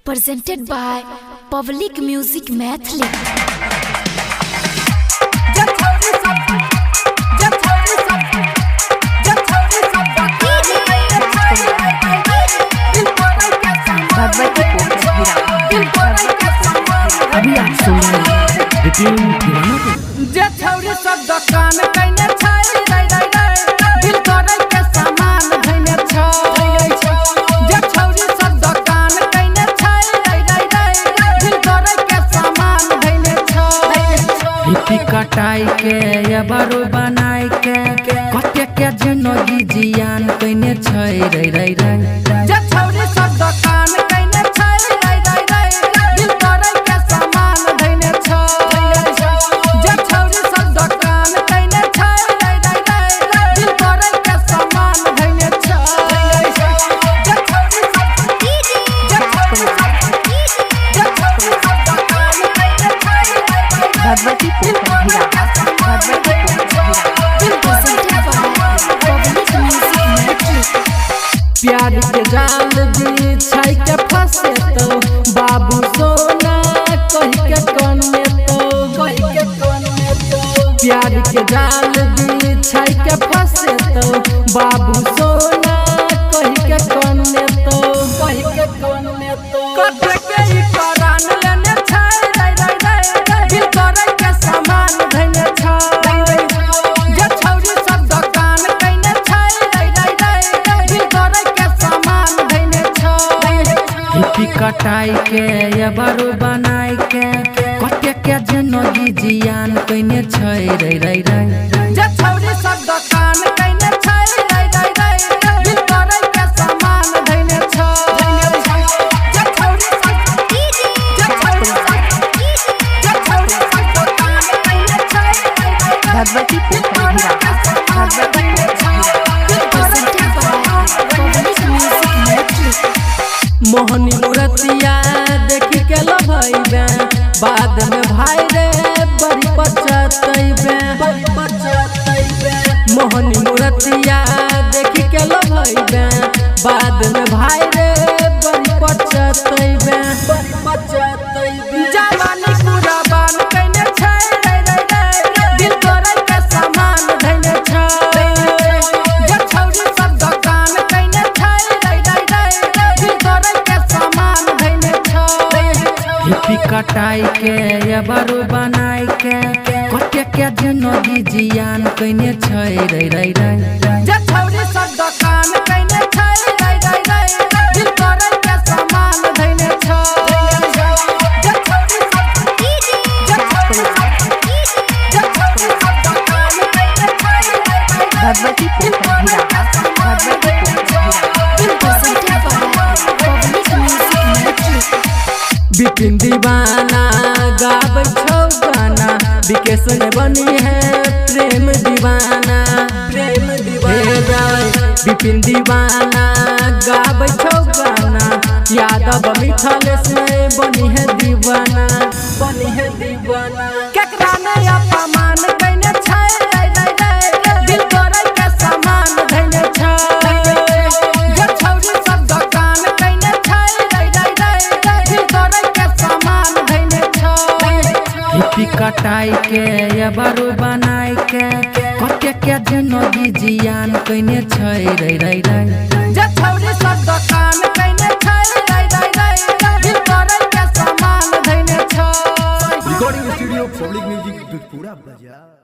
Presented by Public Music Mathli. अभी आप सुन रहे हैं विपिन दीवाना को। जे छौरी सब दोकान कैने छै रै रै रै, दिल तोड़ै के सामान धैने छै। जे छौरी सब दोकान कैने छै रै रै रै, दिल तोड़ै के सामान धैने छै। लिपि कटाई के एबरो बनाई के कते के जिंदगी जियान कैने छै रै रै रै। जे छौरी सब दोकान कैने छै रै रै रै, दिल तोड़ै के सामान धैने छै। जे छौरी सब दोकान कैने छै रै रै रै, दिल तोड़ै के सामान धैने छै। जे छौरी सब, जे छौरी सब, जे छौरी सब दोकान कैने छै रै रै रै, दिल तोड़ै के सामान धैने छै। दिल तोड़ै Presented के by सामान Public Music Mathli. प्यार के जाल बिछाई के फंसे तो बाबू सोना कह के कने तो, प्यार के जाल बिछाई के फंसे तो बाबू सोना कह के कने तो, कते के ई परान लेने छै रै रै रै, दिल तोड़ै के सामान धैने छै। जे छौरी सब दोकान कैने छै रै रै रै, दिल तोड़ै के सामान धैने छै। लिपि कटाई के एबरो बनाई के कते के जिंदगी जियान कैने छै रै रै रै। जे छौरी सब दोकान कैने छै रै रै रै, दिल तोड़ै के सामान धैने छै। जे छौरी सब, जे छौरी सब, जे छौरी सब दोकान कैने छै रै रै रै, दिल तोड़ै के सामान धैने छै। दिल तोड़ै के Presented by सामान Public Music Mathli. मोहनी मूरतिया देखी के लभैबे, बाद में भाई रे बड़ी पछतैबे। मोहनी मूरतिया देखी के लभैबे, बाद में भाई रे बड़ी पछतैबे। जवानी कुराबान कैने छै रै रै रै, दिल तोड़ै के सामान धैने छै। जे छौरी सब दोकान कैने छै रै रै रै, दिल तोड़ै के सामान धैने छै। लिपि कटाई के एबरो बनाई के कते के जिंदगी जियान कैने छै रै रै रै। जे छौरी सब दोकान कैने छै रै रै रै, दिल तोड़ै के सामान धैने छै। जे छौरी सब, जे छौरी सब, जे छौरी सब दोकान कैने छै रै रै रै, दिल तोड़ै के सामान धैने छै। दिल तोड़ै Presented के by सामान Public Music Mathli. Bipin दीवाना गाबै छौ गाना, विकेश ने बनी है प्रेम दीवाना, प्रेम दीवाना। बिपिन दीवाना गाबै छौ गाना, यादव मिथलेश ने बनी है दीवाना, बनी है दीवाना। केकरा ने अपमान कैने छै रै रै रै, दिल तोड़ै के सामान धैने छै। जे छौरी सब दोकान कैने छै रै रै रै, दिल तोड़ै के सामान धैने छै। लिपि कटाई के एबरो बनाई के कते के जिंदगी जियान कैने छै रै रै रै। जे छौरी सब दोकान कैने छै रै रै रै, दिल तोड़ै के सामान धैने छै। Recording studio public music Dudhpura बाजार।